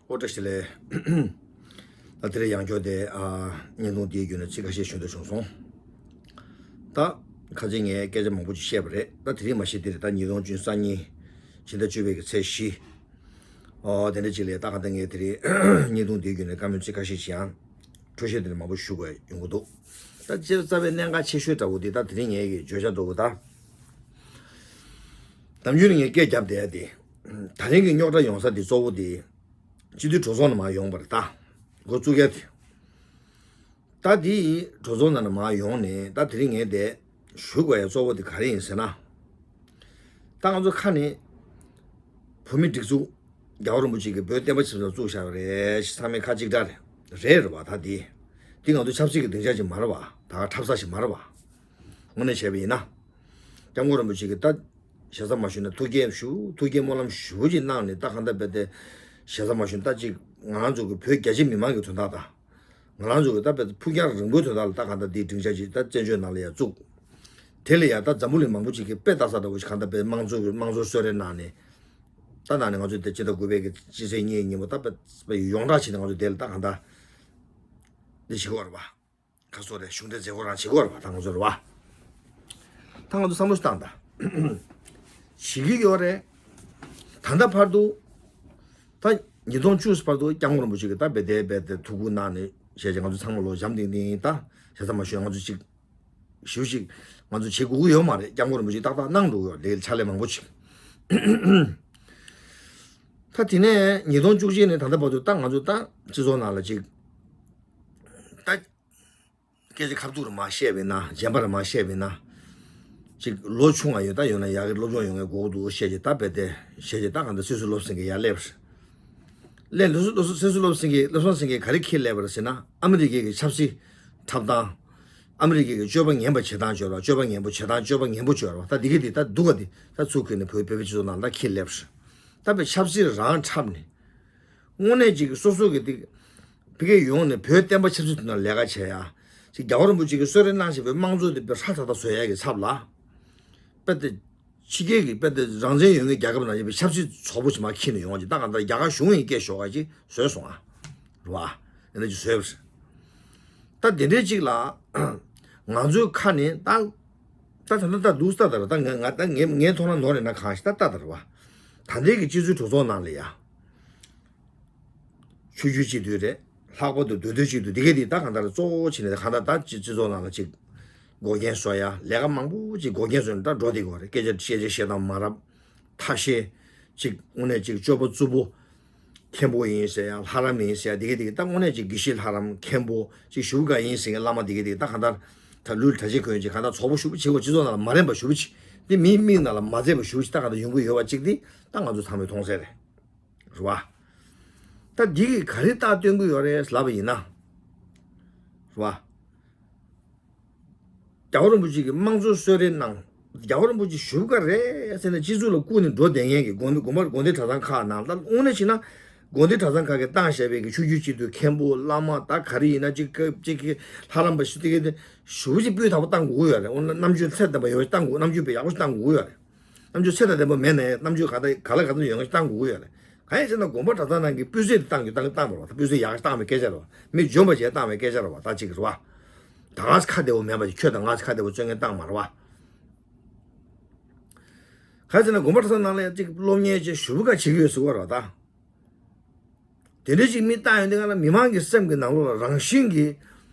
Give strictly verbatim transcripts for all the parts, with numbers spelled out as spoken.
ཨོ་བཀྲ་ཤིས་བདེ་ལེགས། ད་དེ་རིང་ཡང་བསྐྱར་དེ་ཨ་བརྙན་ཐུང་འདིའི་བརྒྱུད་ནས་ཚིག་ཁ་ཤས་ཞུ་འདོད་བྱུང་སོང་། ད་ཁ་ཅིག་ངས་སྐད་ཆ་མང་པོ་ཅིག་བཤད་པ་རེད། ད་དེ་རིང་མ་གཞི་འདི་རེད། ད་ཉིས་སྟོང་བཅུ་གཉིས་ཕྱི་ཟླ་བཅུ་པའི་གི་ཚེས་བཞི། ཨོ་དེ་འདྲ་ཅིག་ལས་ད་ག་ད་ངས་དེ་རིང་བརྙན་ཐུང་འདིའི་བརྒྱུད་ནས་བཀའ་མོལ་ཚིག་ཁ་ཤས་ཤིག་ཡང་འཕྲོ་བཤད་དེ་འདྲ་མང་པོ་ཞུ་དགོས་ཡོང་གི་འདུག་ད་སྤྱིར་རྩ་བའི་གནད་འགག་ཆེ་ཤོས་འདྲ་བོ་འདི་ད་དེ་རིང་ངས་ཀྱི་བརྗོད་བྱ་འདྲ་བོ་ད། ནམ་རྒྱུན་ནས་ངས་སྐད་བརྒྱབ་བསྡད་དེ། ད་རིང་གི་རྙོག་དྲ་ཡོང་ས་འདི་གཙོ་བོ་འདི། སྤྱི་འཐུས་གྲོས་ཚོགས་ནང་མར་ཡོང་བ་རེད་ད། འགོ་བཙུགས་ཡ་དེ། ད་འདི་གྲོས་ཚོགས་ནང་ནས་མར་ཡོང་ནས་ད་དེ་རིང་ངས་དེ་ཞུ་དགོས་ཡ་གཙོ་བོ་དེ་ག་རེ་ཡིན་ཟེར་ན། ད་ང་ཚོ་ཁ་ནས་བོད་མི་སྒྲིག་འཛུགས་རྒྱལ་བ་རིན་པོ་ཆེ་གིས་བོད་བསྟན་པ་ཆབ་སྲིད་བཙུགས་བཞག་པ་རེད། ཚང་མས་ཁ་གཅིག་གྲགས་རེད། རེད་རེད་བ། ད་འདི་འདི་ང་ཚོ་ཆབ་སྲིད་ཀྱི་སྡིངས་ཆ་ཅིག་མ་རེད་བ། ད་འཁྲབ་ས་ཞིག་མ་རེད་བ། དངོས་གནས་བྱས་པ་ཡིན་ན། སྐྱབས་མགོན་རིན་པོ་ཆེ་གིས་ད་ཞེ་ས་མ་ཞུས་ན་ཐུགས་རྗེ་ཞུ། ཐུགས་རྗེ་སྨོན་ལམ་ཞུ་ཅིག་གནང་ནས་ད་གང་ལྟར་བས་ཏེ་ཞེ་ས་མ་ཞུས་ན་ད་ཅིག་ང་རང་ཚོ་གི་བོད་རྒྱ་ཆེ་མི་མང་གི་དོན་དག་དང་། ང་རང་ཚོ་གི་ད་བས་ཕུགས་རྒྱང་རིང་པོའི་དོན་དག་ལ་ད་གང་ལྟར་འདིའི་སྡིངས་ཆ་ཅིག་ད་བཙན་བྱོལ་ནང་ལ་ཡ་བཙུགས། དེ་ལ་ཡ་ད་འཛམ་བུ་གླིང་མང་པོ་ཅིག་གིས་དཔེ་ལྟ་ས་འདྲ་བོ་ཞིག་གང་ལྟར་བས་དམངས་གཙོ་གི་དམངས་གཙོ་གསོལ་རས་གནང་ནས། ད་ནང་ནས་ང་ཚོ་དེ་སྤྱི་ཟླ་དགུ་པའི་གི་སྤྱི་ཚེས་གཉིས་ཉིན་མོ་ད་བས་ཡོངས་གྲགས་བྱས་ནས་ང་ཚོ་དེ་ལ་ད་གང་ལྟར་འདི་བྱེད་དགོས་རེད་པ། ཁ་སོ་རེད། གཞུང་འབྲེལ་མཛད་སྒོ་རང་བྱེད་དགོས་རེད་པ། ད་ང་ཚོ་རེད་པ། ད་ང་ཚོ་བསམ་བློ་ཞིག་བཏང་ད། བྱེད་ཀྱི་ཡོད་རེད། ད་ལྟ་བར་དུ། ད་ཉིས་སྟོང་བཅུ་བར་དུ་སྐྱབས་མགོན་རིན་པོ་ཆེ་གིས་ད་བས་དེ་བས་དེ་ཐུགས་ཁུར་གནང་ནས་བྱས་བྱས་ང་ཚོ་ཚང་མ་ལོ་འཇམ་ཐིང་ཐིང་ད་ཞེ་ས་མ་ཞུས། ང་ཚོ་ཅིག་ཞུ་ཞིག་ང་ཚོ་བྱེད་དགོས་ཀྱི་ཡོད་མ་རེད། སྐྱབས་མགོན་རིན་པོ་ཆེ་ཏག་ཏག་གནང་འགྲོ་གི་ཡོད་རེད། ཕྱག་ལས་མང་པོ་ཅིག་ད་དེ་ནས་ཉིས་སྟོང་བཅུ་གཅིག་ནས་ད་ལྟ་བར་དུ་ད་ང་ཚོ་ད་སྤྱི་ཚོགས་ནང་ལ་ཅིག་ད། སྐད་ཆ་ཁ་ཐུག་རེ་མར་བཤད་པ་ཡིན་ན། རྗེན་པ་རེ་མར་བཤད་པ་ཡིན་ན། ཅིག་ལོ་ཆུང་བ་ཡོད་ད་ཡོད་ན་ཡག་གི་སློབ་སྦྱོང་ཡོད་མཁན་དགོས་ཀྱི་འདུག་བཤད་ཅིག་ད་བས་དེ་བཤད་ཅིག་ད་གང་ལྟར་སོ་སོའི་སློབ་ཟིན་གྱི་ཡར་སླེབས་རེད། སླེབས་སོ་སོ་སོ་སོའི་སློབ་ཟིན་གྱི་སློབ་སྦྱོང་ཟིན་གྱི་ག་རེ་ཁྱེར་སླེབས་པ་རེད་ཟེར་ན། ཨ་མི་རི་ཀའི་གི་ཆབ་སྲིད་འཁྲབ་སྟངས། ཨ་མི་རི་ཀའི་གི་སྤྱོད་པ་ངན་པ་བྱེད་སྟངས་སྤྱོད་ར། སྤྱོད་པ་ངན་པ་བྱེད་སྟངས་སྤྱོད་པ་ངན་པ་སྤྱོད་ར་བ། ད་འདི་གི་འདི་ད་སྡུག་ག་འདི་ད་ཚུར་ཁྱེར་ནས་བོད་བོད་པའི་སྤྱི་ཚོགས་ནང་ད་ཁྱེར་སླེབས་རེད། ད་བས་ཆབ་སྲིད་རང་འཁྲབ་ནས། དངོས་གནས་ཅིག་སོ་སོ་གི་ཏིག་ཕ་གིར་ཡོང་ནས་བོད་བསྟན་པ་ཆབ་སྲིད་དོན་དག་ལས་ཀ་བྱེད་ཡ། ཅིག་རྒྱལ་བ་རིན་པོ་ཆེ་གིས་གསོལ་རས་གནང་བཞིན་པའི་དམངས་གཙོ་དེ་དཔེ་ཧྲ་ཐག་ཐག་བཟོ་ཡ་གི་ཚབ་ལ། དཔེ་དེ་ཕྱི་རྒྱལ་གྱི་དཔེ་དེ་རང་བཙན་ཡོད་མཁན་རྒྱལ་ཁབ་ནང་བཞིན་པའི་ཆབ་སྲིད་ཚོགས་པ་ཞིག་མར་འཁྱེར་ནས་ཡོང་བ་ཅིག་ད་གང་ལྟར་རྒྱ་གར་གཞུང་ཡིན་སྐད་ཤོར་བ་ཅིག་བཟོས་སོང་ཨ། རེད་བ། དེ་འདྲ་ཅིག་བཟོས་པ་རེད། ད་དེ་འདྲའི་ཅིག་ལ་ང་ཚོའི་ཁ་ནས་ད། ད་ད་ད་ད་འདུག་ད་ད་ར་ད་ང་ང་ད་ངའི་ངའི་མཐོང་ན་ནོར་རེད་ན་གང་ཞིག་ད་ད་ད་ར་བ། ད་ལྟའི་གི་སྤྱི་ཚོགས་གྲོས་ཚོགས་ནང་ལ་ཡ། ཆོས་བརྒྱུད་གཅིག་སྡུད་རེད། ལྷག་པར་དུ་མདོ་སྟོད་གཅིག་སྡུད་འདི་གས་འདི་ད་གང་ལྟར་གཙོ་བོ་བྱས་ནས་གང་ལྟར་ད་སྤྱི་སྤྱི་ཚོགས་ནང་ལ་ཅིག་འགོག་རྐྱེན་བཟོ་ཡ་ལས་ཀ་མང་པོ་ཅིག་འགོག་རྐྱེན་བཟོས་ནས་ད་འགྲོ་བསྡད་ཀྱི་ཡོད་རེད། སྐད་ཆ་བཤད་བྱས་བཤད་སྟངས་མ་རབས། ཐབས་ཤེས། ཅིག་དངོས་གནས་ཅིག་སྤྱོད་པ་རྩུབ་པོ། མཁན་པོ་ཡིན་ཟེར་ཡ་ལྷ་རམས་ཡིན་ཟེར་ཡ་འདི་གས་འདི་གས་ད་དངོས་གནས་ཅིག་དགེ་བཤེས་ལྷ་རམས་མཁན་པོ་ཅིག་ཞུ་ག་ཡིན་ཟེར་མཁན་བླ་མ་འདི་གས་འདི་གས་ད་གང་ལྟར་ད་ལུས་གྲྭ་ཆས་གོན་ཅིག་གང་ལྟར་ཚོགས་པ་ཞུ་བ་བྱེད་དགོས། སྤྱི་ཚོགས་ནང་ལ་མ་རན་པ་ཞུ་བ་བྱེད། འདི་མིའི་མིག་ནང་ལ་མ་མཛེས་པ་ཞུ་བ་ཅིག་ད་གང་ལྟར་ཡོང་གི་ཡོད་པ་ཅིག་འདི་ད་ང་ཚོ་ཚང་མས་མཐོང་གསལ་རེད། རེད་བ། ད་འདི་གིས་ག་རེ་རྟགས་སྟོན་གྱི་ཡོད་རེད་ལབ་པ་ཡིན་ན། རེད་བ། རྒྱལ་བ་རིན་པོ་ཆེ་གིས་དམངས་གཙོ་གསོལ་རས་གནང་། རྒྱལ་བ་རིན་པོ་ཆེ་ཞུ་ག་རེད་ཟེར་ནས་སྤྱི་ཚོགས་ལ་བསྐུར་ནས་འགྲོ་བསྡད་མཁན་གྱི་དགོན་དགོན་པ་དགོན་སྡེ་གྲྭ་ཚང་ཁག་ནང་ད་དངོས་གནས་བྱས་ན་དགོན་སྡེ་གྲྭ་ཚང་ཁག་གིས་བཏང་བཞག་པའི་གི་ཆོས་བརྒྱུད་སྤྱི་འཐུས་མཁན་པོ་བླ་མ་ད་ག་རེ་ཡིན་ན་ཅིག་སྐབས་ཅིག་གི་ལྷ་རམས་པ་ཞིག་དེ་གི་དེ་ཞུ་ཅིག་སྤུས་དག་པོ་བཏང་དགོས་ཀྱི་ཡོད་རེད། འོ་ན་རྣམ་དཔྱོད་ཚད་ལྡན་པ་ཡོད་བཏང་དགོས། རྣམ་དཔྱོད་དཔེ་ཡག་པོ་ཞིག་བཏང་དགོས་ཀྱི་ཡོད་རེད། རྣམ་དཔྱོད་ཚད་དང་ལྡན་པ་མེད་ན་ཡང་རྣམ་དཔྱོད་ག་ད་ག་ལ་ག་ཚོད་ཡོད་ན་བཏང་དགོས་ཀྱི་ཡོད་རེད། གང་ཡིན་ཟེར་ན་དགོན་པ་གྲྭ་ཚང་ནང་གི་སྤུས་ཚད་དེ་བཏང་རྒྱུ་བཏང་བཏང་བ་རེད་བ། ད་སྤུས་ཚད་ཡག་བཏང་བའི་སྐད་ཆ་རེད་བ། མི་འཇོན་པ་བྱས་བཏང་བའི་སྐད་ཆ་རེད་བ། ད་ཅིག་རེད་བ། ད་ང་ཚོ་ཁ་བདེ་བོ་མེད་པ་ཅིག་ཁྱོད་དང་ང་ཚོ་ཁ་བདེ་བོ་བཙོན་ངན་བཏང་མ་རེད་བ། གང་ཡིན་ཟེར་ན་དགོན་པ་གྲྭ་ཚང་ནང་ལ་ཡང་ཅིག་སློབ་གཉེར་བྱས་ཞུ་བ་ག་བྱེད་ཀྱི་ཡོད་ཟེར་བ་རེད་བ་ད། དེ་འདྲ་ཅིག་མི་བཏང་ཡོང་དུས་སྒང་ལ་མི་མང་གི་སེམས་ཀྱི་ནང་ལོགས་ལ་རང་བཞིན་གྱིས་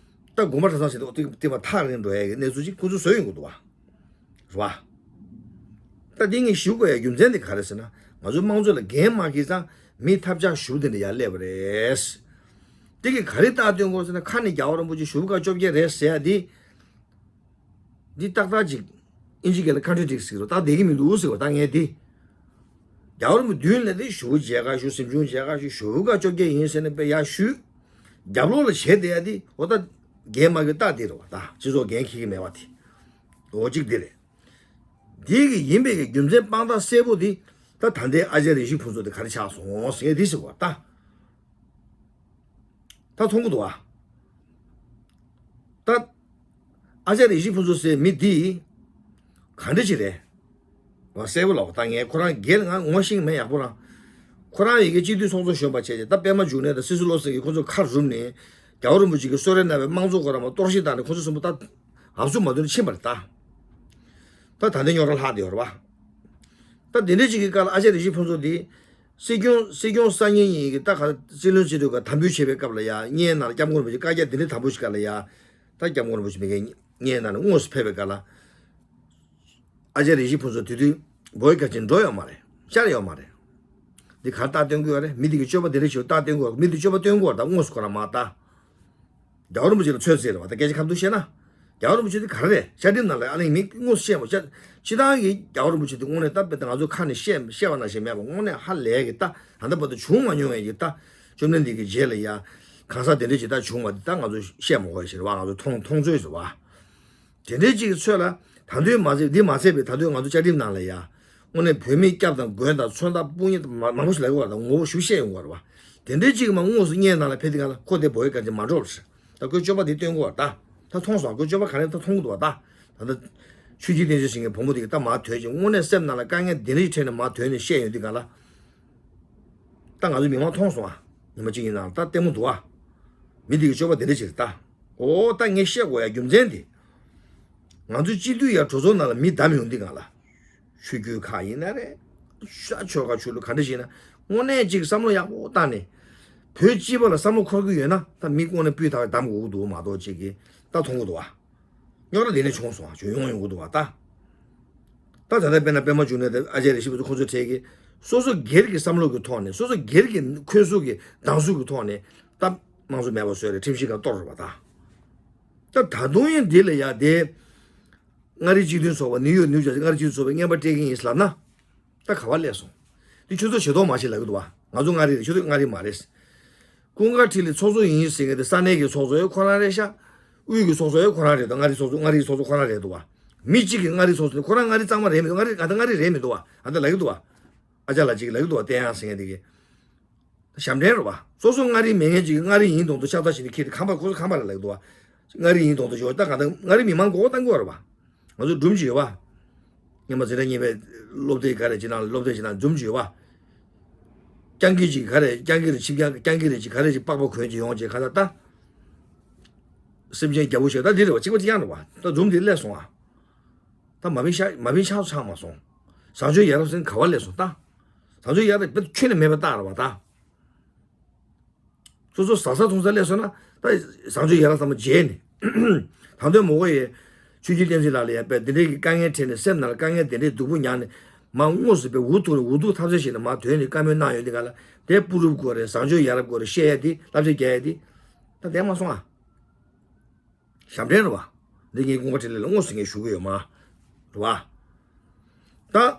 ད་དགོན་པ་གྲྭ་ཚང་ཟེར་དུས་ཏིག་ཏིག་མ་ཐག་རིང་འགྲོ་ཡ་གི་གནས་ཚུལ་ཅིག་ཁོ་ཚོས་བཟོས་ཡོང་གི་འདུག་བ། རེད་བ། ད་འདི་ངས་ཞུ་དགོས་ཡ་རྒྱུ་མཚན་དེ་ག་རེ་ཟེར་ན་ང་ཚོ་དམངས་གཙོ་ལ་འགན་མ་འཁྱེར་ཙང་མི་ཐབས་ཆག་ཞུ་དེ་འདྲ་ཡར་སླེབས་པ་རེད། དེ་གིས་ག་རེ་རྟགས་སྟོན་དགོས་ཟེར་ན་ཁ་ནས་རྒྱལ་བ་རིན་པོ་ཆེ་ཞུ་བ་ག་བཅོ་བརྒྱད་རེད་ཟེར་ཡ་འདི། འདི་ཏག་ཏག་ཅིག་ཨིན་ཇི་སྐད་ལ་ཀོན་ཊྲ་ཌིག་ཟེར་རོ་ཏག་བསྡད་ཀྱི་མི་འདུག་ཟེར་བ་ད་ངས་དེ། རྒྱལ་བ་རིན་པོ་མདུན་ལ་དེ་ཞུ་བ་མཇལ་ཁ་ཞུ་གཟིམ་ཆུང་མཇལ་ཁ་ཞུ་ཞུ་བ་ག་བཅོ་བརྒྱད་ཡིན་ཟེར་ནས་དཔེ་ཡར་ཞུས། རྒྱབ་ལོགས་ལ་བྱས་བསྡད་ཡ་དེ་འོ་ད་འགན་མ་གི་རྟགས་དེ་རེད་བ། ད་སྤྱི་ཚོགས་འགན་འཁྱེར་གྱི་མེད་བ་དེ། འོ་གཅིག་དེ་རེད། དེ་གི་ཡིན་པའི་གི་རྒྱུ་མཚན་དཔང་རྟགས་གསལ་པོ་དེ་ད་ད་ལྟའི་ཨ་ཅརྱ་ཡེ་ཤེས་ཕུན་ཚོགས་དེ་ག་རེ་ཆགས་སོང་ཟེར་དེ་ཟེར་བ་ད། ད་མཐོང་གི་འདུག་བ། ད་ཨ་ཅརྱ་ཡེ་ཤེས་ཕུན་ཚོགས་ཟེར་མི་འདི་ག་འདྲ་ཅིག་རེད་བ། གསལ་པོ་ལབ་ད་ངས་ཁོ་རང་སྒེར་ང་ངོ་ཤེས་མེད་ཡག་པོ་རང་ ཁོ་རང་ཡི་གེ་སྤྱི་འཐུས་ཚོགས་གཙོ་གཞོན་པ་བྱས་རྗེས། ད་པད་མ་འབྱུང་གནས་དང་སྲིད་ཟུར་བློ་སེང་གིས་ཁོ་ཚོ་ཁ་རུབ་ནས། རྒྱལ་བ་རིན་པོ་ཆེ་གིས་གསོལ་རས་གནང་བའི་དམངས་གཙོ་ཁོ་རང་མ་གཏོར་བཤིག་བཏང་ནས། ཁོ་ཚོ་གསུམ་པོ་ད་ཧབ་སུ་མ་ཐོན་ནས་ཕྱིན་པ་རེད་ད། ད་ད་ལྟའི་རྙོག་དྲ་ལྷག་བསྡད་ཡོད་རེད་པ། ད་དེ་འདྲའི་ཅིག་གི་སྐབས་ལ་ཨ་ཅག་རིག་འཛིན་ཕུན་ཚོགས་འདི། སྲིད་སྐྱོང་སྲིད་སྐྱོང་སང་ཉིན་ཉིན་གྱི་ད་ག་སྲིད་བློན་སྲིད་གྲོས་ཀྱི་དམ་འབུལ་བྱེད་པའི་སྐབས་ལ་ཡ། བརྙན་ནང་ལ་སྐྱབས་མགོན་རིན་པོ་ཆེ་བཀའ་རྒྱ་དེ་འདྲའི་དམ་འབུལ་ཞིག་སྐབས་ལ་ཡ། ད་སྐྱབས་མགོན་རིན་པོ་ཆེ་མ་གིར་བརྙན་ནང་ལ་དངོས་སུ་ཕེབས་པའི་སྐབས་ལ། ཨ་ཅག་རིག་འཛིན་ཕུན་ཚོགས་དེ་དུས་བོད་ཀྱི་ཁ་ཆེན་འགྲོ་ཡོད་མ་རེད། ཤར་ཡོད་མ་རེད། འདི་གར་རྟགས་སྟོན་གྱི་ཡོད་རེད། མི་དེ་གི་སྤྱོད་པ་དེ་འདྲ་ཞིག་རྟགས་སྟོན་གྱི་ཡོད། མི་དེ་སྤྱོད་པ་སྟོན་གྱི་ཡོད་རེད། ད་དངོས་སུ་ཁོ་རང་མར་ལྟ། རྒྱལ་བ་རིན་པོ་ཆེ་ལ་ཚོད་བསྲེ་རེད་བ། ད་སྐད་ཆ་ཁ་མཐུན་བཤད་ན། རྒྱལ་བ་རིན་པོ་ཆེ་དེ་ག་རེ་རེད། བཅའ་ཁྲིམས་ནང་ལ་ཨ་ནི་མི་དངོས་སུ་བཤད་མ་བྱ། སྤྱིར་བཏང་གི་རྒྱལ་བ་རིན་པོ་ཆེ་དེ་དངོས་གནས་ད་དཔེ་ད་ང་ཚོ་ཁ་ནས་བཤད་བཤད་པ་ནང་བཞིན་མེད་པ། དངོས་གནས་ཧ་ལས་ཀྱི་ད་ད་ལྟ་བར་དུ་བྱུང་མ་མྱོང་བའི་གི་ད། བཅོམ་ལྡན་འདས་ཀྱི་རྗེས་ལ་ཡ། གང་ཟག་དེ་འདྲ་ཞིག་ད་བྱུང་བ་དེ་ད་ང་ཚོ་བཤད་མ་དགོས་ཞེས་རེད་བ། ང་ཚོ་མཐོང་མཐོང་ཚོད་ཟེར་བ། དེ་འདྲའི་ཅིག་གི་ཚོད་ལ། ད་དུང་མ་ཚད། འདི་མ་ཚད་པའི་ད་དུང་ང་ཚོ་བཅའ་ཁྲིམས་ནང་ལ་ཡ། དངོས་གནས་བོད་མི་སྐྱབས་དང་མགོན་དང་མཚོན་རྟགས་དཔུང་གཉེན་མ་མང་པོ་ཞིག་ལབ་ཀྱི་ཡོད་རེད། ད་ངོ་བོ་ཞིབ་བཤད་ཡོང་གི་ཡོད་རེད་བ། དེ་འདྲའི་ཅིག་མ་དངོས་སུ་བརྙན་ནང་ལ་ཕེབས་དུས་སྒང་ལ་ཁོ་དེ་བོད་ཡིག་ག་ཅིག་མ་འགྲོ་བ་རེད། ད་ཁོའི་སྤྱོད་པ་དེ་སྟོན་གྱི་ཡོད་རེད་ད། ད་མཐོང་སོང་། ཁོའི་སྤྱོད་པ་ག་རེ་ད་མཐོང་གི་འདུག་བ་ད། ད་ལྟ་ཆོས་རྒྱལ་བསྟན་འཛིན་ཟེར་མཁན་བུ་མོ་དེ་གིས་ད་མར་ཐོན་ཅིག་དངོས་གནས་སེམས་ནང་ལ་དཀའ་ངལ་དེ་འདྲ་ཞིག་འཕྲད་ནས་མར་ཐོན་ནས་བཤད་ཡོང་དུས་སྒང་ལ། ད་ང་ཚོ་མི་མང་མཐོང་སོང་ཨ། ཉི་མ་གཅིག་ཡིན་ནའང་ད་ལྟད་མོ་འདུག་ཨ། མི་དེ་གི་སྤྱོད་པ་དེ་འདྲ་ཞིག་རེད་ད། འོ་ད་ངས་བཤད་དགོས་ཡ་རྒྱུ་མཚན་དེ། ང་ཚོ་སྤྱི་འཐུས་ཡ་གྲོས་ཚོགས་ནང་ལ་མི་བདམས་ཡོང་དུས་སྒང་ལ། ཆོས་བརྒྱུད་ཁག་ཡིན་ན་རེད། ཤ་ཆོལ་ཁ་ཆོས་ལུགས་ག་འདྲ་ཞིག་ཡིན་ན། དངོས་གནས་ཅིག་བསམ་བློ་ཡག་པོ་བཏང་ནས། བོད་སྤྱི་པ་ལ་བསམ་བློ་འཁོར་གྱི་ཡོད་ན་ད་མི་དངོས་གནས་སྤུས་དག་བདམས་དགོས་ཀྱི་འདུག་མ་གཏོགས་ཅིག་གིས་ད་མཐོང་གི་འདུག་ཨ། རྙོག་དྲ་དེ་ནས་བྱུང་སོང་བ། བྱུང་ཡོང་ཡོང་གི་འདུག་བ་ད། ད་ད་ལྟ་དཔེར་ན་པད་མ་འབྱུང་གནས་དང་ཨ་ཅེ་རེ་ཞིག་ཁོ་ཚོ་གྲས་ཀྱིས་སོ་སོ་སྒེར་གྱི་བསམ་བློ་གི་ཐོག་ནས། སོ་སོ་སྒེར་གྱི་འཁོན་སུག་གི་སྡང་ཟུག་གི་ཐོག་ནས་ད་དམངས་གཙོ་མེད་པ་བཟོས་རེད། ཁྲིམས་ཞིབ་ཁང་གཏོར་རེད་བ་ད། ད་ད་དུང་ཡང་འདི་ལ་ཡ་དེ། མངའ་རིས་སྤྱི་མཐུན་ཚོགས་པ། ནིའུ་ཡོག་ནིའུ་ཇར་སི་མངའ་རིས་སྤྱི་མཐུན་ཚོགས་པས་རྔན་པ་སྤྲད་ཀྱི་ཡིན་ལབ་ན། ད་ག་བ་སླེབས་སོང་། འདི་ཆུ་ཚོད་བྱེ་ཐོག་མ་ཞིག་ལབ་ཀྱི་འདུག་བ། ང་ཚོ་མངའ་རིས་རེད། ཆུ་ཚོད་མངའ་རིས་མ་རེད། ཀུན་དགའ་འཕྲིན་ལས་ཚོགས་གཙོ་ཡིན་ཟེར་མཁན་དེ་ས་གནས་ཀྱི་ཚོགས་གཙོ་ཡང་ཁོ་རང་རེད་ཤག་དབུས་ཀྱི་ཚོགས་གཙོ་ཡང་ཁོ་རང་རེད་འདུག་མངའ་རིས་ཚོགས་གཙོ་མངའ་རིས་ཚོགས་གཙོ་ཁོ་རང་རེད་འདུག་བ། མི་གཅིག་གིས་མངའ་རིས་ཚོགས་གཙོ། ཁོ་རང་མངའ་རིས་གཙང་མ་རེད་མི་འདུག་མངའ་རིས། ང་ད་མངའ་རིས་རེད་མི་འདུག་བ། ཨ་ད་ལབ་ཀྱི་འདུག་བ། ཨ་ཅག་ལགས་གཅིག་གིས་ལབ་ཀྱི་འདུག་བ། བསྟན་དབྱངས་ཟེར་མཁན་དེ་གིས། ཞབས་འདྲེན་རེད་བ། སོ་སོ་མངའ་རིས་མེད་མཁན་གཅིག་གིས་མངའ་རིས་ཡིན་མདོག་མདོག་ཤ་ཚ་བྱས་ནས་ཁྱེར་ཏེ་ཁམས་པ་ཁོ་ཚོ་ཁམས་པ་རེད་ལབ་ཀྱི་འདུག་བ། མངའ་རིས་ཡིན་མདོག་མདོག་བྱས། ད་གང་ལྟར་མངའ་རིས་མི་མང་མགོ་སྐོར་གཏོང་གི་ཡོད་རེད་བ། ང་ཚོ་སྒྲུང་ཅིག་ཡོད་བ། སྔོན་མ་འཛིན་གྲྭ་གཉིས་པའི་སློབ་དེབ་ག་རེ་ཅིག་ནང་ལ། སློབ་དེབ་ཅིག་ནང་སྒྲུང་ཅིག་ཡོད་བ། སྤྱང་ཀི་ཅིག་ག་རེ། སྤྱང་ཀི་རེད། ཆིབས་རྐྱང་སྤྱང་ཀི་རེད་ཅིག་ག་རེ་ཅིག་པགས་པ་གོན་ཅིག་ཡོང་ཅིག་ག་ད་ད། སེམས་ཅན་རྒྱལ་པོ་ཞིག་ད་འདི་རེད་བ། གཅིག་པ་གཅིག་རྐྱང་རེད་བ། ད་སྒྲུང་འདི་སླེབས་སོང་ཨ། ད་མ་བིན་ཤ་མ་བིན་ཆགས་ཆགས་མ་སོང་། བཟང་སྤྱོད་ཡ་རབས་ཟེར་ག་བ་སླེབས་སོང་ད། བཟང་སྤྱོད་ཡ་རབས་དཔེ་ཁྱོན་ནས་མེད་པ་རྟགས་རེད་བ་ད། སོ་སོ་ཟ་ས་འཐུང་ས་སླེབས་སོང་ན་ད་བཟང་སྤྱོད་ཡ་རབས་ཚང་མ་བརྗེད་ནས། ད་དུང་མོ་གོ་ཡི་ཆོས་རྒྱལ་བསྟན་འཛིན་ལགས་ལ་ཡ་དཔེ་འདི་འདྲའི་གི་དཀའ་ངལ་འཕྲད་ནས། སེམས་ནང་ལ་དཀའ་ངལ་དེ་འདྲའི་སྡུག་པོ་མྱངས་ནས། མ་དངོས་སུ་དཔེ་འུ་ཐུག་ནས་འུ་ཐུག་ཐབས་ཤེས་བྱས་ནས་མ་ཐོན་ནས་བཀའ་མོལ་གནང་ཡོང་དུས་སྒང་ལ། དེ་པུ་རུབ་དགོས་རེད། བཟང་སྤྱོད་ཡ་རབས་དགོས་རེད། བཤད་ཡ་དེ་བསླབ་བྱ་རྒྱག་ཡ་དེ་ད་བསྡད་མ་སོང་ཨ། ཞབས་འདྲེན་རེད་བ། འདི་ངས་ཀུན་དགའ་འཕྲིན་ལས་ལ་དངོས་སུ་ངས་ཞུ་གི་ཡོད་མ་རེད་བ། ད་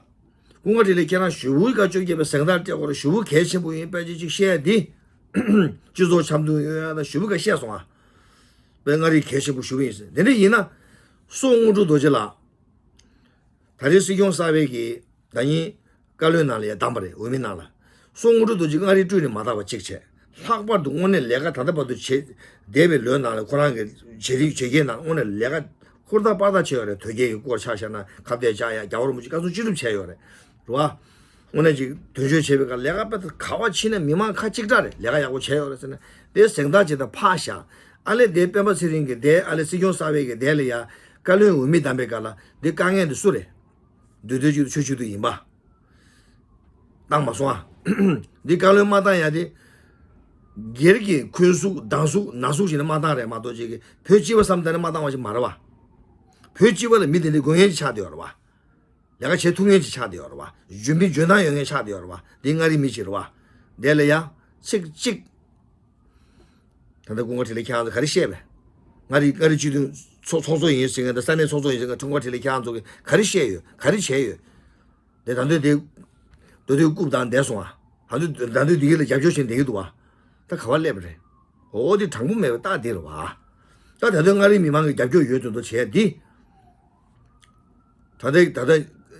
ཀུན་དགའ་འཕྲིན་ལས་ཁྱེད་རང་ཞུ་བོའི་ཀ་བཅོ་བརྒྱད་པའི་གཟེངས་རྟགས་སྤྲད་དགོས་རེད། ཞུ་བོ་གལ་ཆེན་པོ་ཡིན། དཔེ་ཅིག་ཅིག་བཤད་ཡ་འདི། སྤྱི་ཚོགས་འཆམ་མཐུན་ཡོང་ཡ་ད་ཞུ་བོའི་ཀ་བཤད་སོང་ཨ། དཔེ་མངའ་རིས་གལ་ཆེན་པོ་ཞུ་བོ་ཡིན་ཟེར། དེ་འདྲ་ཡིན་ན། སོག་དངོས་གྲུབ་རྡོ་རྗེ་ལགས། ད་རེས་སྲིད་སྐྱོང་གསར་པའི་གི་ད་ཉིན་བཀའ་བློན་ནང་ལ་ཡ་བདམས་པ་རེད། འོས་མི་ནང་ལ། སོག་དངོས་གྲུབ་རྡོ་རྗེ་མངའ་རིས་བསྐྲུན་ནས་མ་དག་པ་གཅིག་བྱས། ལྷག་པར་དུ་དངོས་གནས་ལས་ཀ་ད་ལྟ་བར་དུ་བྱས། འདས་པའི་ལོའི་ནང་ལ་ཁོ་རང་གི་བྱེད་རིགས་བྱེད་ཀའི་ནང་དངོས་གནས་ལས་ཀ་ཧུར་ཐག་པར་ཐག་བྱས་ཡོད་རེད། དོལ་རྒྱལ་གྱི་སྐོར་ཆ་བཞག་ན་ཁ་གཏད་བཅག་ཡ། རྒྱལ་བ་རིན་པོ་ཆེ་བཀའ་གསུང་ཅི་སྒྲུབ་བྱས་ཡོད་རེད། རེད་བ། དངོས་གནས་ཅིག་དོན་གཅོད་བྱེད་པའི་སྐབས་ལས་ཀ་དཔེ་ད་ག་བ་ཕྱིན་ན་མི་མང་ཁ་གཅིག་གྲགས་རེད། ལས་ཀ་ཡག་པོ་བྱས་ཡོད་རེད་ཟེར་ནས་དེ་གཟེངས་རྟགས་ཅིག་ད་ཕར་བཞག་ཨ་ལེ་དེ་སྤེན་པ་ཚེ་རིང་གི་དེ། ཨ་ལེ་སྲིད་སྐྱོང་གསར་པའི་གི་དེ་ལ་ཡ་བཀའ་བློན་འོས་མི་བདམས་པའི་སྐབས་ལ་འདི་དཀའ་ངལ་འདི་སུ་རེད། འདུས་སྡོད་ཅིག་ཏུ་ཆོས་བྱེད་དུ་ཡིན་པ། བཏང་མ་སོང་ཨ། འདི་བཀའ་བློན་མ་བཏང་ཡ་དེ། སྒེར་གྱི་འཁོན་ཟུག་སྡང་ཟུག་ན་ཟུག་བྱས་ནས་མ་བཏང་རེད་མ་གཏོགས་ཅིག་གི་བོད་སྤྱི་པ་བསམ་བཏང་ནས་མ་བཏང་བ་ཞིག་མ་རེད་བ། བོད་སྤྱི་པ་ལ་མི་དེ་འདྲའི་དགོས་ངེས་ཅིག་ཆགས་བསྡད་ཡོད་རེད་བ། ལས་ཀ་བྱེད་ཐུབ་མཁན་ཅིག་ཆགས་བསྡད་ཡོད་རེད་བ། འཇོན་པའི་འཇོན་ཐང་ཡོད་མཁན་ཆགས་བསྡད་ཡོད་རེད་བ། འདི་མངའ་རིས་མི་ཅིག་རེད་བ། དེ་ལ་ཡ་ཚིག་གཅིག་ད་ལྟ་ཀུན་དགའ་འཕྲིན་ལས་ཁྱེད་རང་ཚོ་ག་རེ་བཤད་པས། མངའ་རིས་མངའ་རིས་སྤྱི་འཐུས་ཚོགས་ཚོགས་གཙོ་ཡིན་ཟེར་མཁན་དང་ས་གནས་ཚོགས་གཙོ་ཡིན་ཟེར་མཁན་ཀུན་དགའ་འཕྲིན་ལས་ཁྱེད་རང་ཚོ་གིས་ག་རེ་བཤད་ཡོད། ག་རེ་བྱས་ཡོད། དེ་ད་འདོད་དེ། མདོ་སྟོད་རྐུབ་བཏང་བསྡད་སོང་ཨ། ད་འདོད་ད་འདོད་དེ་གི་ལ་རྒྱབ་སྐྱོར་བྱས་བསྡད་ཀྱི་འདུག་བ། ད་ག་བ་སླེབས་པ་རེད། འོ་དེ་དྲང་པོ་མེད་པའི་རྟགས་དེ་རེད་བ། ད་ད་ལྟ་མངའ་རིས་མི་མང་གི་རྒྱབ་སྐྱོར་ཡོད་དོན་དུ་བྱས་འདི། ད་ལྟ་ད་ལྟ་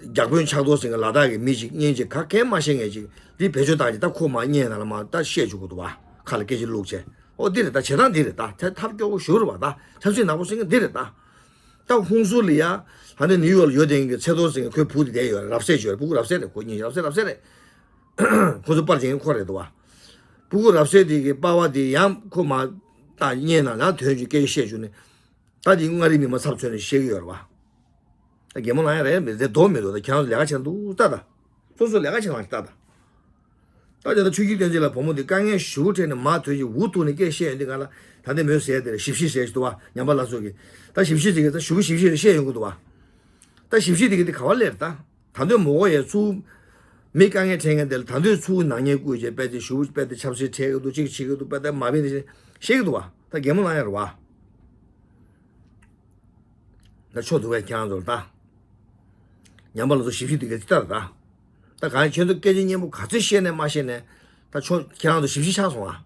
རྒྱ་དཔོན་ཕྱག་རྡོར་ཟེར་མཁན་ལ་དྭགས་ཀྱི་མི་ཞིག་བརྙན་ཅིག་ག་གེ་མ་ཤེས་མཁན་ཅིག་འདི་བེད་སྤྱོད་བཏང་ཅིག་ད་ཁོ་མ་བརྙན་ནང་ལ་མ་ད་བཤད་བཅུག་གི་འདུག་བ། ཁ་ལ་སྐད་ཆ་བླུགས་བྱས། འོ་འདི་རེད། ད་བྱེད་སྟངས་འདི་རེད། ད་ཐ་ཐབས་སྐྱོ་བོ་ཞུ་རེད་བ། ད་ཆབ་སྲིད་ནག་པོ་ཟེར་མཁན་འདི་རེད་ད། ད་ཧུན་སུར་ལ་ཡ། ཧ་ནེ་ནིའུ་ཡོག་ལ་ཡོད་དེ་གི་ཚེ་རྡོར་ཟེར་མཁན་ཁོའི་བུ་དེ་བསྡད་ཡོད་རེད། རབ་གསལ་ཅིག་ཡོད་རེད། སྤུ་གུ་རབ་གསལ་རེད། ཁོ་གཉིས་རབ་གསལ་རབ་གསལ་རེད། ཁོ་ཚོ་པར་བྱེད་མཁན་ཁོ་རེད་འདུག་བ། སྤུ་གུ་རབ་གསལ་དེ་གི་པ་ཕ་དེ་ཡང་ཁོ་མ་ད་བརྙན་ནང་ལ་དོན་གྱི་སྐད་ཆ་བཤད་བཅུག་ནས། ད་དེ་མངའ་རིས་མི་མང་ཚབ་མཚོན་ནས་བཤད་ཀྱི་ཡོད་རེད་བ། ད་གད་མོ་ལངས་ཡ་རེད་མི་རེད་འདུག་མི་འདུག་ད་ཁྱེད་རང་ཚོ་ལས་ཀ་བྱེད་འདུག་ད་ད། སོ་སོ་ལས་ཀ་བྱེད་ལངས་ཤིག་ད་ད། ད་དེ་ད་ཆོས་བརྒྱུད་བསྟན་འཛིན་ལགས་བུ་མོ་འདི་དཀའ་ངལ་ཞེ་པོ་འཕྲད་ནས་མར་ཐོན་ཞིག་འུ་ཐུག་ནས་སྐད་བཤད་ཡོང་དུས་ག་ལ་ད་ལྟའི་མོས་ཟེར་དེ་ཞིབ་བཤེར་ཟེར་ཞིག་འདུག་བ། ཉམས་པ་ལ་སོགས་ཀྱི་ད་ཞིབ་བཤེར་ཟེར་གི་ད་ཞུ་གི་ཞིབ་བཤེར་བཤད་ཡོང་གི་འདུག་བ། ད་ཞིབ་བཤེར་དེ་གི་དེ་ག་བ་སླེབས་ད། ད་འདོད་མོ་གོ་ཡས་ཚུ། མི་དཀའ་ངལ་འཕྲད་མཁན་དེ་ལ་ད་འདོད་ཚུ་ནག་ཉེས་བཀོད་བྱས་པད་དེ་ཞུ་པད་དེ་ཆབ་སྲིད་འཕྲད་གི་འདུག་གཅིག་བྱེད་གི་འདུག་པད་དེ་མ་བིན་ནས་བཤད་གི་འདུག་བ། ད་གད་མོ་ལངས་ཡ་རེད་བ། ད་ཆོ་འདུག་བས་ཁྱེད་རང་ཚོར་ད། ཉམས་པ་ལ་སོགས་ཞིབ་བཤེར་དེ་ག་ཅི་ལྟར་ད། ད་གང་ཁྱེད་ཚོ་སྐད་ཆ་སྙན་པོ་ག་ཚོད་བཤད་ནས་མ་བཤད་ནས་ད་ཆོ་ཁྱེད་རང་ཚོ་ཞིབ་བཤེར་ཆགས་སོང་ཨ།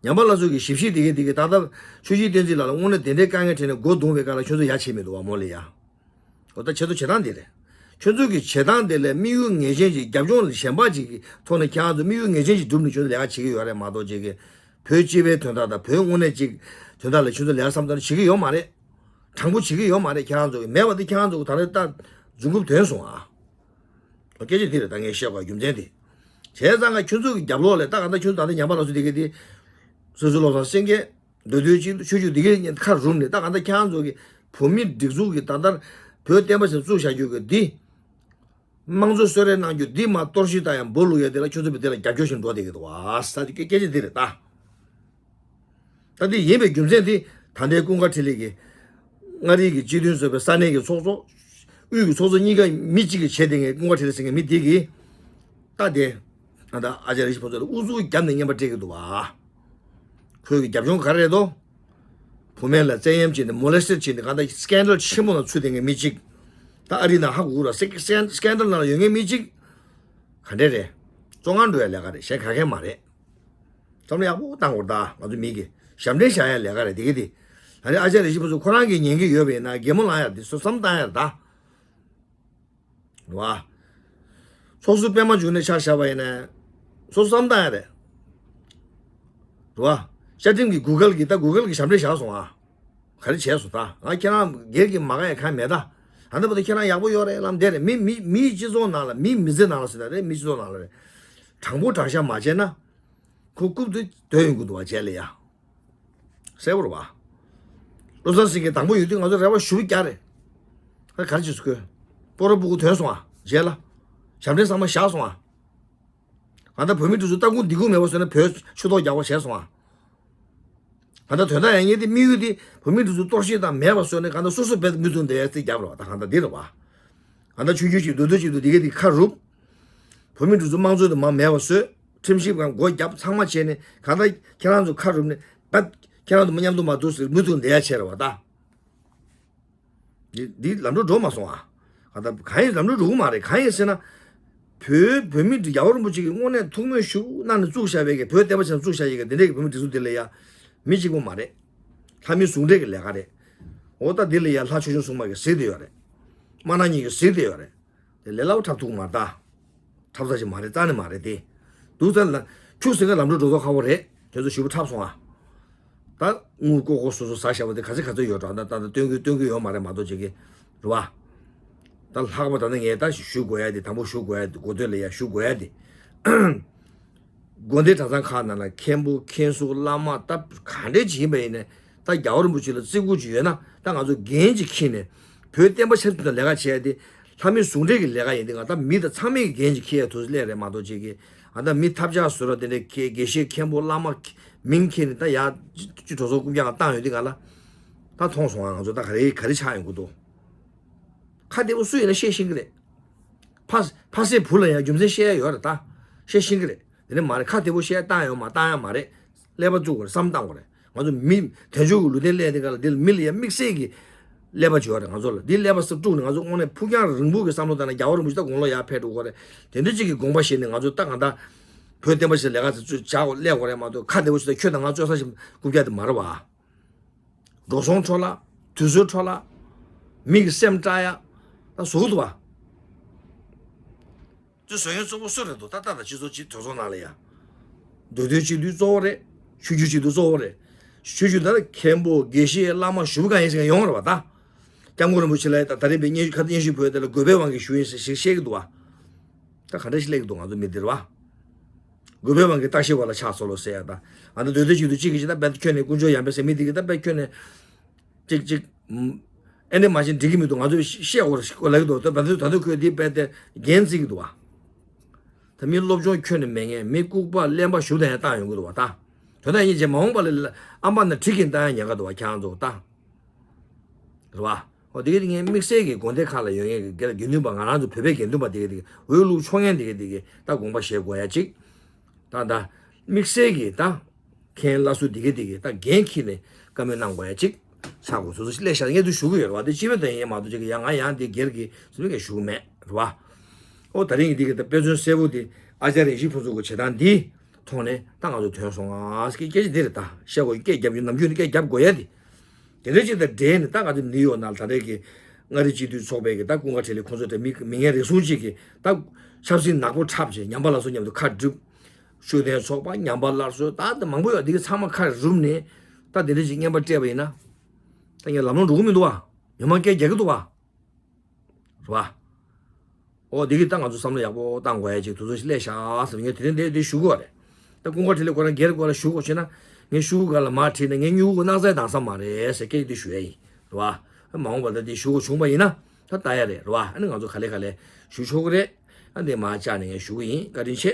ཉམས་པ་ལ་སོགས་ཀྱི་ཞིབ་བཤེར་དེ་གའི་དེ་གའི་ད་ལྟ་ཆོས་བརྒྱུད་བསྟན་འཛིན་ལགས་ལ་དངོས་གནས་དེ་འདྲའི་དཀའ་ངལ་འཕྲད་ནས་མགོ་རྡུང་བའི་སྐབས་ལ་ཁྱོད་ཚོ་ཡ་བྱེད་མི་འདུག་བ་མོ་ལེ་ཡ། འོ་ད་ཁྱེད་ཚོ་བྱེད་སྟངས་དེ་རེད། ཁྱོད་ཚོ་གི་བྱེད་སྟངས་དེ་ལས་དམིགས་ཡུལ་ངེས་ཅན་ཅིག་རྒྱབ་ལྗོངས་ལ་གཞན་པ་ཅིག་གི་ཐོག་ནས་ཁྱེད་རང་ཚོ་དམིགས་ཡུལ་ངེས་ཅན་ཅིག་བསྒྲུབས་ནས་ཁྱོད་ཚོ་ལས་ཀ་བྱེད་ཀྱི་ཡོད་རེད་མ་གཏོགས་ཅིག་གི་བོད་སྤྱི་པའི་དོན་དག་དང་བོད་དངོས་གནས་ཅིག་དོན་དག་ལ་ཁྱོད་ཚོ་ལས་ཀ་བསམ་བཏང་བྱེད་ཀྱི་ཡོད་མ་རེད། དྲང་པོ་བྱེད་ཀྱི་ཡོད་མ་རེད། ཁྱེད་རང་ཚོ་གི་མེད་པ་དེ་ཁྱེད་རང་ཚོ་གི་ད་ལྟ་ད་འཛུམ་དགུ་ཐོན་སོང་ཨ། སྐད་ཆ་འདི་རེད་ད་ངས་བཤད་དགོས་རྒྱུ་མཚན་དེ། བྱས་ཙང་ང་ཁྱོད་ཚོ་གི་རྒྱབ་ལོགས་ལ་ད་ག་ད་ཁྱོད་ཚོ་ད་ལྟ་ཉམས་པ་ལ་སོགས་དེ་གི་དེ། སོ་སོ་བློ་བཟང་སེང་གེ། མདོ་སྟོད་སྤྱི་ཆོས་བརྒྱུད་འདི་གའི་ཁ་རུབ་ནས་ད་ག་ད་ཁྱེད་རང་ཚོ་གི་བོད་མི་སྒྲིག་འཛུགས་ཀྱི་ད་ལྟར་བོད་བསྟན་པ་ཞིག་བཙུགས་བཞག་རྒྱུ་གི་འདི། དམངས་གཙོ་གསོལ་རས་གནང་རྒྱུ་འདི་མ་གཏོར་བཤིག་དང་ཡང་འབུ་བླུག་ཡ་དེ་ལ་ཁྱོད་ཚོ་བི་དེ་ལ་རྒྱབ་སྐྱོར་ཞིག་འགྲོ་བསྡད་ཀྱི་འདུག་ཨ་ས་དེ་སྐད་ཆ་འདི་རེད་ད། ད་འདི་ཡིན་པའི་རྒྱུ་མཚན་དེ་ད་ལྟའི་ཀུན་དགའ་འཕྲིན་ལས་ཀྱི་མངའ་རིས་ཀྱི་སྤྱི་མཐུན་ཚོགས་པའི་ས་གནས་ཀྱི་ཚོགས་གཙོ། དབུས་ཀྱི་ཚོགས་གཙོ་གཉིས་ཀ་མི་གཅིག་གིས་བྱས་ཏེ་ངས་ཀུན་དགའ་འཕྲིན་ལས་ཟེར་མཁན་མི་དེ་གིས་ད་དེ་ད་ལྟ་ཨ་ཅག་རེ་ཞིག་ཕོ་ཚོད་ལ་ཨུ་ཚུགས་བརྒྱབ་ནས་རྔན་པ་སྤྲད་ཀྱི་འདུག་བ། ཁོས་ཀྱི་རྒྱབ་ལྗོངས་ག་རེ་རེད་དོ། བུད་མེད་ལ་བཙན་གཡེམ་བྱས་ནས་མོ་ལེ་སི་ཊར་བྱས་ནས་གང་ལྟར་སི་ཀན་ཌལ་ཆེན་པོ་ནང་ཚུད་བསྡད་མཁན་མི་གཅིག་ད་ཨ་རི་ནང་ཧ་གོ་གི་ར་སི་ཀན་ཌལ་ནང་ལ་ཡོད་མཁན་མི་གཅིག་ག་འདྲས་རེད། བཙོན་ཁང་འགྲོ་ཡ་ལས་ཀ་རེད་གཞན་ག་གེ་མ་རེད། བསམ་བློ་ཡག་པོ་བཏང་དགོས་རེད་ད་ང་ཚོ་མི་གི་ཞབས་འདྲེན་བཞག་ཡ་ལས་ཀ་རེད་དེ་གི་དེ། ད་རེས་ཨ་ཅག་རེ་ཞིག་ཕུ་ཚོ་ཁོ་རང་གིས་ཉན་གི་ཡོད་པ་ཡིན་ན་གད་མོ་ལངས་ཡ་དེ་སོ་བསམ་བཏང་ཡ་རེད་ད། རེད་བ། ཚོགས་ཟུར་པད་མ་འབྱུང་གནས་ཆ་བཞག་པ་ཡིན་ན། སོ་སོ་བསམ་བཏང་ཡ་རེད། རེད་བ། བཅའ་ཁྲིམས་ཀྱི་གུ་གལ་གྱི་ད་གུ་གལ་གྱི་ཞབས་འདྲེན་བཞག་སོང་ཨ། ག་རེ་བྱས་སོང་ད་ང་ཁྱེད་རང་སྒེར་གྱི་མ་དགའ་ཡ་གང་མེད་ད། ད་ལྟ་བར་དུ་ཁྱེད་རང་ཡག་པོ་ཡོད་རེད་ལམ་བསྡད་རེད་མི་མི་མིའི་སྤྱི་ཚོགས་ནང་ལ་མིའི་མི་ཚེ་ནང་ལ་ཟེར་ད་རེད་མིའི་སྤྱི་ཚོགས་ནང་ལ་རེད། དྲང་པོ་དྲང་བཞག་མ་བྱས་ན། ཁོ་རྐུབ་ཏུ་སྡོད་ཡོང་གི་འདུག་བ་བྱས་ལ་ཡ། གསལ་པོ་རེད་བ། བློ་བཟང་སེང་གེ་དང་པོ་ཡོད་དུས་ང་ཚོ་རེ་བ་ཞུ་རྒྱ་རེད། ཨ་ག་རེ་བྱེད་སུ་ཁོས། སྤོ་རོ་སྤུ་གུ་ཐོན་སོང་ཨ། རྗེས་ལ། ཞབས་འདྲེན་ཚང་མ་བཞག་སོང་ཨ། ང་ད་བོད་མི་འདི་ཚོ་ལྟ་སྐུལ་འདི་སྐུལ་མེད་པ་བཟོས་ན་བོད་ཆུ་ཐོག་རྒྱག་པ་བྱས་སོང་ཨ། ང་ད་དོན་དག་ཡང་ངས་དེ་དམིགས་ཡུལ་དེ་བོད་མི་འདི་ཚོ་གཏོར་བཤིག་དང་མེད་པ་བཟོས་ནས་ང་ད་སོ་སོ་བེད་མི་ཚུགས་འདི་ཡ་རྩིས་རྒྱབ་རོགས་ད་ང་ད་འདི་རེད་བ། ང་ད་ཆུང་ཆུང་ཅིག་འདུག་འདུག་ཅིག་འདུག་འདི་ག་དེ་ཁ་རུབ། བོད་མི་འདི་ཚོ་དམངས་གཙོ་དེ་མ་མེད་པ་བཟོས། ཁྲིམས་ཞིབ་ཁང་སྒོ་བརྒྱབ་ཚང་མ་བྱས་ནས་གང་ལྟར་ཁྱེད་རང་ཚོ་ཁ་རུབ་ནས་ད་ཁྱེད་རང་ཚོ་མཉམ་དུ་མ་འདུག་ཟེར་མུ་མཐུད་འདེད་ཡ་བྱས་རེད་བ་ད། འདི་འདི་ལམ་འགྲོ་འགྲོ་མ་སོང་ཨ། གང་ལྟར་གང་ཡིན་ལམ་འགྲོ་འགྲོ་གི་མ་རེད་གང་ཡིན་ཟེར་ན། བོད་བོད་མི་འདི་རྒྱལ་བ་རིན་པོ་ཆེ་གིས་དངོས་གནས་ཐུགས་སྨོན་ཞུ་གནང་ནས་བཙུགས་བཞག་པའི་གི་བོད་བསྟན་པ་ཆེན་བཙུགས་བཞག་ཡི་གི་འདི་འདྲའི་གི་བོད་མི་འདི་ཚོ་འདི་ལ་ཡ། མི་གཅིག་པོ་མ་རེད། ལྷ་མི་ཟུང་འབྲེལ་གི་ལས་ཀ་རེད། འོ་ད་འདི་ལ་ཡ་ལྷ་ཆོས་སྐྱོང་སྲུང་མ་གི་གཟིགས་བསྡད་ཡོད་རེད། དམར་ནག་གཉིས་ཀྱི་གཟིགས་བསྡད་ཡོད་རེད། དེ་ལས་སླ་པོ་འཁྲབ་ཐུབ་མ་རེད་ད། འཁྲབ་ས་ཞིག་མ་རེད་རྩ་ནས་མ་རེད་དེ། འདུག་ས་ལ། ཁྱུག་ཟེར་ག་ལམ་འགྲོ་འགྲོ་ཐོག་ཁ་བོ་རེད། དེ་ཚོ་ཞུ་བ་འཁྲབ་སོང་ཨ། ད་དངུལ་ཀོ་ཀོ་སོ་སོ་ཟ་བཞག་པ་དེ་ག་ཚོད་ག་ཚོད་ཡོད་འགྲོ་ད་ད་ད་སྟོན་གི་སྟོན་གི་ཡོད་མ་རེད་མ་གཏོགས་བྱེད་གི་རེད་བ། ད་ལྷག་པ་ད་ནི་ངས་ད་ཞུ་དགོས་ཡ་དེ་དང་པོ་ཞུ་དགོས་ཡ་དེ་འགོ་སྟོད་ལ་ཡ་ཞུ་དགོས་ཡ་དེ། དགོན་སྡེ་གྲྭ་ཚང་ཁག་ནང་ལ་མཁན་པོ་མཁན་ཟུར་བླ་མ་ད་ག་འདྲས་ཅིག་ཡིན་པ་ཡིན་ནའི་ད་རྒྱལ་བ་རིན་པོ་ཆེ་ལ་བརྩི་བཀུར་ཅིག་ཡོད་ན་ད་ང་ཚོ་འགན་ཅིག་འཁྱེར་ནས་བོད་བསྟན་པ་ཆབ་སྲིད་དང་ལས་ཀ་བྱས་ཏེ་ལྷ་མི་ཟུང་འབྲེལ་གྱི་ལས་ཀ་ཡིན་ཏེ་ང་ད་མི་དང་ཚང་མས་ཀྱི་འགན་ཅིག་འཁྱེར་ཡ་དུས་སུ་སླེབས་རེད་མ་གཏོགས་ཅིག་གི་ང་ད་མི་ཐབས་ཆག་བཟོ་ར་དེ་འདྲའི་དགེ་བཤེས་མཁན་པོ་བླ་མ་མིང་འཁྱེར་ནས་ད་ཡ་ཅི་གྲོས་ཚོགས་རྐུབ་བཀྱག་བཏང་ཡོད་དེ་ག་ལ་ད་མཐོང་སོང་ང་ང་ཚོ་ད་ག་རེ་ག་རེ་ཆགས་ཡོང་གི་འདུག་ཁ་བདེ་པོ་སུ་ཡིན་ན་བཤད་ཤེས་ཀྱི་རེད། ཕ་ཕ་སྲས་བུ་ལ་ཡང་རྒྱུ་མཚན་བཤད་ཡ་ཡོད་རེད་ད། བཤད་ཤེས་ཀྱི་རེད། དེ་ནས་མ་རེད་ཁ་བདེ་པོ་བཤད་བཏང་ཡོད་མ་བཏང་ཡ་མ་རེད། ཀླད་པ་བཙུགས་དགོས་རེད་བསམ་བཏང་དགོས་རེད། ང་ཚོ་མི་དལ་འབྱོར་གྱི་ལུས་རྟེན་སླེབས་དེ་ག་ལ་འདི་ལ་མི་ལ་ཡ་དམིགས་བསལ་གྱི་ཀླད་པ་བྱོས་རེད་ང་ཚོ་ལ་འདི་ཀླད་པ་སུ་དཀྲུགས་ནས་ང་ཚོ་དངོས་གནས་ཕུགས་རྒྱང་རིང་པོ་གི་བསམ་བློ་བཏང་ན་རྒྱལ་བ་རིན་པོ་ཆེ་ད་དགུང་ལོ་ཡར་ཕེབས་འགྲོ་གི་རེད། དེ་འདྲ་ཅིག་གི་དགོངས་པ་བཞེས་ནས་ང་ཚོ་ད་གང་ལྟར་བོད་བསྟན་པ་ཞིག་ལས་ཀ་ཚོ་བྱ་དགོས་སླེབས་དགོས་རེད་མ་གཏོགས་ཁ་བདེ་པོ་ཞིག་ད་ཁྱོད་དང་ང་རྩོད་ས་ཞིག་རྐུབ་བཀྱག་དེ་མ་རེད་བ། འགྲོ་སོང་འཕྲོ་བརླག་དུས་ཚོད་འཕྲོ་བརླག་མི་གི་སེམས་སྐྲག་ཡ། ད་བཟོ་གི་འདུག་བ། དེ་བཟོ་མཁན་གཙོ་བོ་སུ་རེད་འདུག་ད་ལྟ་དང་སྤྱི་ཚོགས་སྤྱི་གྲོས་ཚོགས་ནང་ལ་ཡ། མདོ་སྟོད་སྤྱི་འཐུས་གཙོ་བོ་རེད། ཆོས་བརྒྱུད་སྤྱི་འཐུས་གཙོ་བོ་རེད། ཆོས་བརྒྱུད་ད་ལ་མཁན་པོ་དགེ་བཤེས་བླ་མ་ཞུ་བ་གང་ཡིན་ཟེར་མཁན་ཡོང་རེད་བ་ད། སྐྱབས་མགོན་རིན་པོ་ཆེ་ལ་ད་ད་རེས་པའི་སྙན་ཞུ་ཁ་སྙན་ཞུ་ཕུལ་དེ་ལ་དགོས་པའི་དབང་གིས་ཞུ་ཡིན་ཟེར་ཞིག་བཤད་ཀྱི་འདུག་བ། ད་ག་འདྲ་ཞིག་སླེབས་ཀྱི་འདུག་ང་ཚོ་མི་འདིར་བ། དགོས་པའི་དབང་གིས་བརྟག་ཞིབ་པ་ལ་ཕྱག་འཚལ་ལོ་ཟེར་ཡ་ད། ང་ཚོ་འདོད་འདོད་ཅིག་ཏུ་གཅིག་གིས་ཅི་ད་དཔེ་ཁྱོན་ནས་དཀོན་མཆོག་ཡང་པའི་ཟེར་མི་འདི་གིས་ད་དཔེ་ཁྱོན་ནས། ཅིག་ཅིག་ཨེ་འདྲ་མ་བྱས་འགྲིག་གི་མི་འདུག་ང་ཚོས་བཤད་དགོས་རེད་ལབ་ཀྱི་འདུག་ད་ད་དུང་ད་དུང་ཁོས་འདི་དཔེ་དེ་འགན་འཛིན་གྱི་འདུག་བ། ད་མི་སློབ་སྦྱོང་ཁྱོན་ནས་མེད་མཁན་མི་ལྐུགས་པ་གླེན་པ་ཞུ་ད་ཡང་བཏང་ཡོང་གི་འདུག་བ་ད། དོན་དག་ཡིན་བྱས་མ་འོངས་པ་ལ་ཨམ་པ་ན་གྲི་གིས་བཏང་ཡང་ཉན་ག་འདུག་བ་ཁྱེད་རང་ཚོ་ད། རེད་བ། ཨོ་དེ་ག་དེ་ངའི་དམིགས་བསལ་གྱི་དགོན་སྡེ་ཁག་ལ་ཡོད་མཁན་གྱི་དགེ་དགེ་འདུན་པ་ང་རང་ཚོ་བོད་པའི་དགེ་འདུན་པ་དེ་ག་དེ་ག་འོས་བླུགས་ཆོག་མཁན་དེ་ག་དེ་ག་ད་དགོངས་པ་བཞེས་དགོས་ཡ་གཅིག་ད་ད། དམིགས་བསལ་གྱི་ད། མཁན་བླ་སྲུང་དེ་ག་དེ་ག་ད་འགན་འཁྱེར་ནས་བཀའ་མོལ་གནང་དགོས་ཡ་གཅིག་ཆགས་དགོས་སོ་སོ་ཞིག་སླེབས་ཤག་ངས་དུ་ཞུ་གི་ཡོད་རེད་བ་དེ་སྤྱི་པའི་དོན་ཡིན་མ་གཏོགས་ཅིག་ཡང་ང་ཡང་དེ་སྒེར་གྱི་སུ་ལ་ངས་ཞུ་གི་མེད་རེད་བ། ཨོ་ད་རིང་གི་དེ་ག་ད་དཔེ་མཚོན་གསལ་པོ་དེ་ཨ་ཅར་ཡེ་ཤེས་ཕུན་ཚོགས་ཀྱི་བྱེད་སྟངས་འདི། ཐོག་ནས་ད་ང་ཚོ་ཐོན་སོང་ང་སྐད་སྐད་ཆ་འདི་རེད་ད་བཤད་དགོས་སྐད་རྒྱབ་རྒྱུ་ནམ་རྒྱུན་ནས་སྐད་རྒྱབ་དགོས་ཡ་དེ། དེ་འདྲ་ཅིག་དང་འབྲེལ་ནས་ད་ང་ཚོ་ནིའུ་ཡོག་ནང་ད་ལྟའི་གི་མངའ་རིས་སྤྱི་འཐུས་ཚོགས་པའི་གི་ད་ཀུན་དགའ་འཕྲིན་ལས་ཁོང་ཚོ་དེ་མི་མི་ངན་རེ་ཟུང་ཅིག་གི་ད་ཆབ་སྲིད་ནག་པོ་འཁྲབ་བྱས་ཉམས་པ་སླར་གསོ་མཉམ་དུ་ཁ་བསྒྲིགས། ཤུགས་ལྡན་ཚོགས་པ་ཉམས་པ་སླར་གསོ་ད་ད་མང་པོ་ཡོད་འདི་གི་ཚང་མ་ཁ་རུབ་ནས་ད་དེ་འདྲ་ཅིག་བརྙན་པར་སྤྲད་པ་ཡིན་ན། ད་ངས་ལམ་ལྷོང་འགྲོ་གི་མི་འདུག་བ། མི་མང་སྐད་རྒྱག་གི་འདུག་བ། རེད་བ། ཨོ་འདི་གི་ད་ང་ཚོ་བསམ་བློ་ཡག་པོ་བཏང་དགོས་ཡ་ཅིག་དུས་ཚོད་ཞིག་སླེབས་ཤག་ཟེར་ངས་དེ་རིང་འདི་འདི་ཞུ་དགོས་རེད། ད་ཀུན་དགའ་འཕྲིན་ལས་ཁོ་རང་སྒེར་སྐོར་ལ་ཞུ་དགོས་བྱས་ན་ངས་ཤུ་གུ་ག་ལ་མར་ཁྲིད་ནས་ངས་སྨྱུ་གུ་གནག་རྫས་བཏང་ས་མ་རེད་ཟེར་སྐད་ཆ་འདི་ཞུ་ཡ་ཡིན་རེད་བ། མ་འོངས་པ་ད་འདི་ཞུ་དགོས་བྱུང་པ་ཡིན་ན་ད་ལྟ་ཡ་རེད་རེད་བ། ཨ་ནི་ང་ཚོ་ག་ལེ་ག་ལེ་ཞུ་ཆོག་གི་རེད། ཨ་འདི་མར་བཅར་ནས་ངས་ཞུ་གི་ཡིན། བཀའ་དྲིན་ཆེ།